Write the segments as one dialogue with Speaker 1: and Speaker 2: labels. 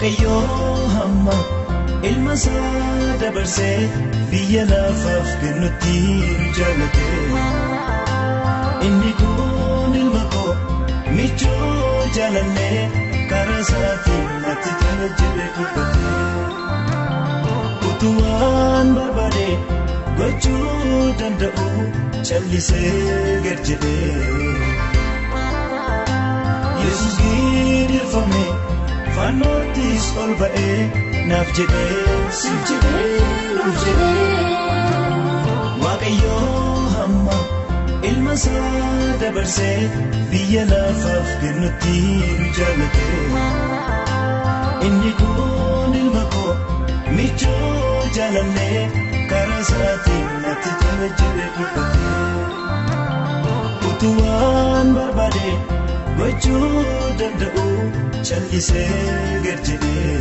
Speaker 1: Waaqayyo hamma ilma isaa dabarsee biyya lafaaf kennutti nu jaalate. Inni kun ilma koo michuu jaalallee karaa isaatiin natti tola jedhee dubbate. Utuu waan barbaade gochuu danda'u callisee gad jedhee. Yesuus gidirfame fannoottis ol ba'ee naaf jedhee siif jedhee nuuf jedhee. Waaqayyo hamma ilma isaa dabarsee biyya lafaaf kennutti nu jaalate. Inni kun ilma koo michuu jaalallee karaa isaatiin natti tola jedhee dubbate. Utuu waan barbaade gochuu danda'u callisee gad jedhee.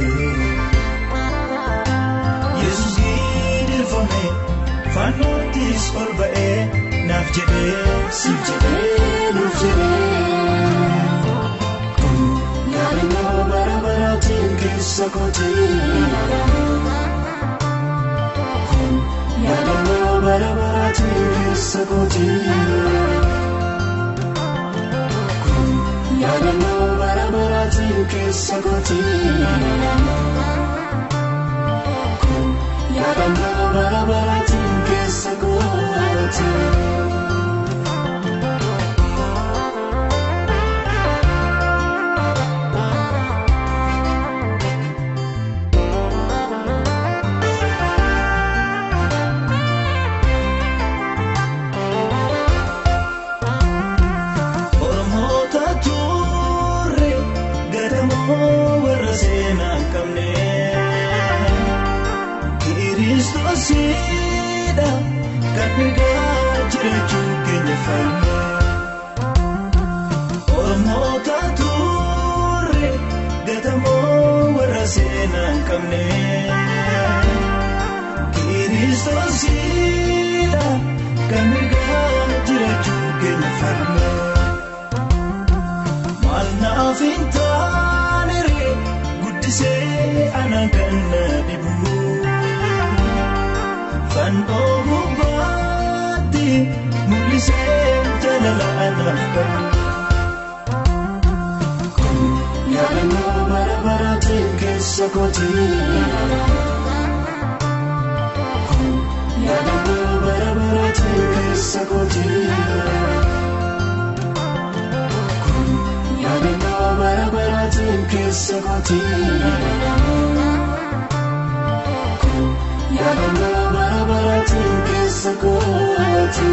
Speaker 1: Yesuus gidirfame fannoottis ol ba'ee naaf jedhee siif jedhee nuuf jedhee.
Speaker 2: Kun yaadannoo bara baraatiin keessa kooti. Kun yaadannoo bara baraatiin keessa kooti. Kun yaadannoo bara baraatiin keessa kooti. Kun yaadannoo bara baraatiin keessa kooti.
Speaker 1: Oromoota turre gadamoo warra seenaa hin qabne. Kiristoosidha kan mirgaa jiraachuu keenya falme. Oromoota turre gadamoo warra seenaa hin qabne. Kiristoosidha kan mirgaa jiraachuu keenya falme. Maal naaf hin taane ree guddisee anaan kan na dhibu. Fannoo gubbaatti mul'isee jaalala anaaf qabu.
Speaker 2: Kun yaadannoo bara baraatiin keessa kooti. Kun yaadannoo bara baraatiin keessa kooti. Kun yaadannoo bara baraatiin keessa kooti. Kun yaadannoo bara baraatiin keessa kooti.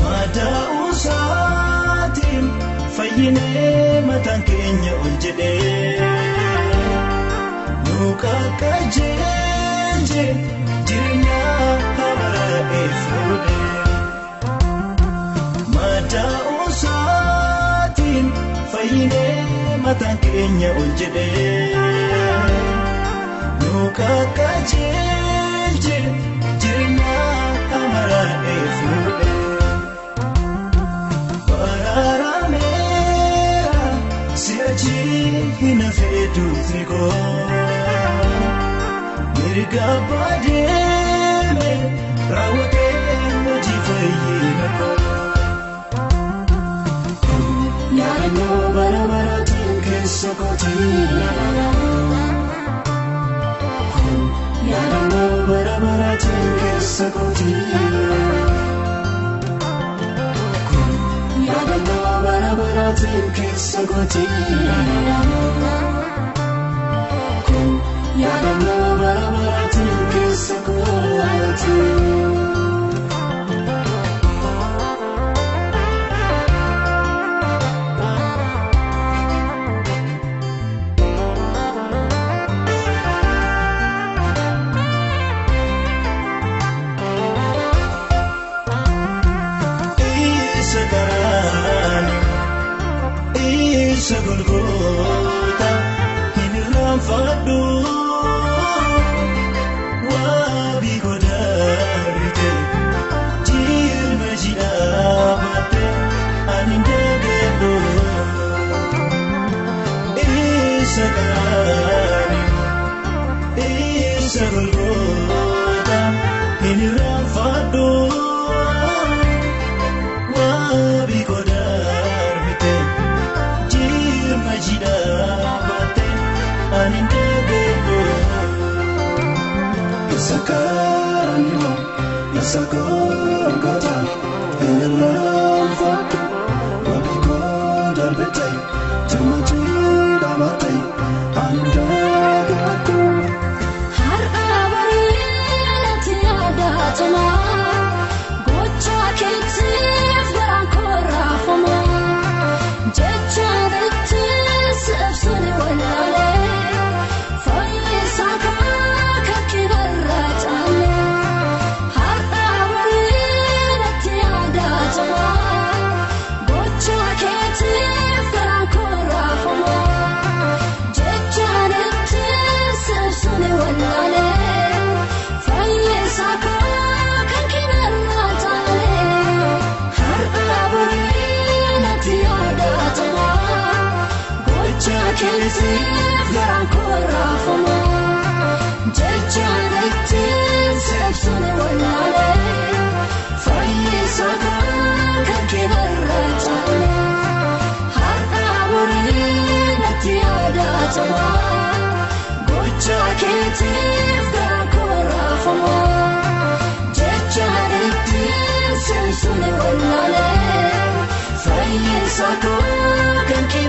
Speaker 1: Madaa'uu isaatiin fayyinee mataan keenya ol jedhee. Nu qaqqajeelche jireenya habaraa fuudhee. Madaa'uu isaatiin fayyinee mataan keenya ol jedhee. Nu qaqqajeelche jireenya habaraa fuudhee. Baraarameera si'achi hin hafeetuufi koo. Mirga abbaa deeme raawwatee hojii fayyina koo.
Speaker 2: Kun yaadannoo bara baraatiin keessa kooti. Kun yaadannoo bara baraatiin keessa kooti. Kun yaadannoo bara baraatiin keessa kooti. Kun yaadannoo bara baraatiin keessa kooti.
Speaker 1: Isa karaani Isa Golgoota hin irraanfadhu. Waabii godaarite jirma jidhaabatte ani dagadhu. Isa Qaraaniyo isa Golgoota hin irraanfadhu. Waabii godaarite jirma jidhaabatte ani dagadhu.
Speaker 2: Isa Qaraaniyo isa Golgoota hin irraanfadhu. Wabii godaarite jirma jidhaabatte ani dagadhu.
Speaker 3: Har'a bareedatti yaadatama. Gocha keetiif garaan koo raafama. Jecha ittiin ibsuun wallaalee. Fayyisaa kakki barra caalee. Har'a bareedatti yaadatama. Gocha keetiif garaan koo raafama. Jecha ittiin ibsuun wallaalee. Fayyisaa kakki barra caalee. Har'a bareedatti yaadatama. Gocha keetiif garaan koo raafama. Jecha ittiin ibsuun wallaalee. Fayyisaa kakki barra caalee. Har'a bareedatti yaadatama. Gocha keetiif garaan koo raafama. Jecha ittiin ibsuun wallaalee. Fayyisaa kan kee